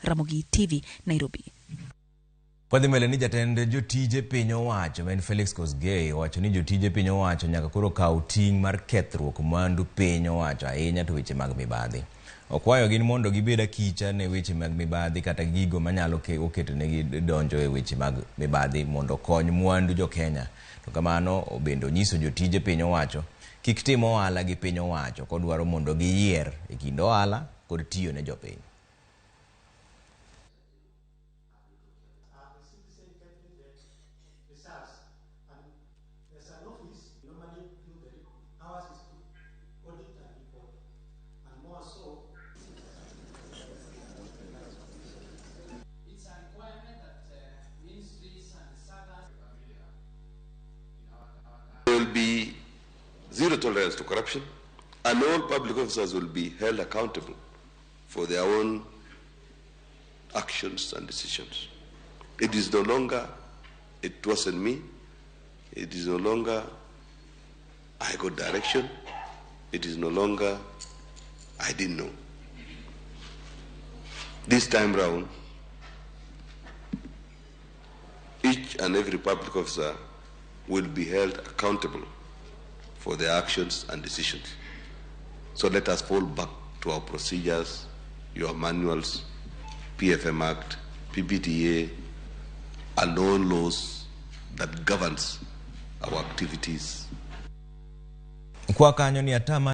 Ramogi TV, Nairobi. Wadhi mbele ni jatend jotije piny owacho ma en Felix Kosgei owacho ni jotije piny owacho nyaka koro kaw ting' mar kethruok mwandu piny owacho ahinya to weche mag mibadhi. Okwayo gin mondo gibed akicha ne weche mag mibadhi kata gigo manyalo oketonegi donjo e weche mag mibadhi mondo okony mwandu jo-Kenya. To kamano bende onyiso jotije piny owacho kik tim ohala gi piny owacho kodwaro mondo giyier e kind ohala kod tiyo ne jopiny. There will be zero tolerance to corruption, and all public officers will be held accountable for their own actions and decisions. It is no longer, it wasn't me. It is no longer, I got direction. It is no longer, I didn't know. This time round, each and every public officer will be held accountable for their actions and decisions. So let us fall back to our procedures, your manuals, PFM Act, PPTA, and all laws that governs our activities. Kwa kanyo ni atama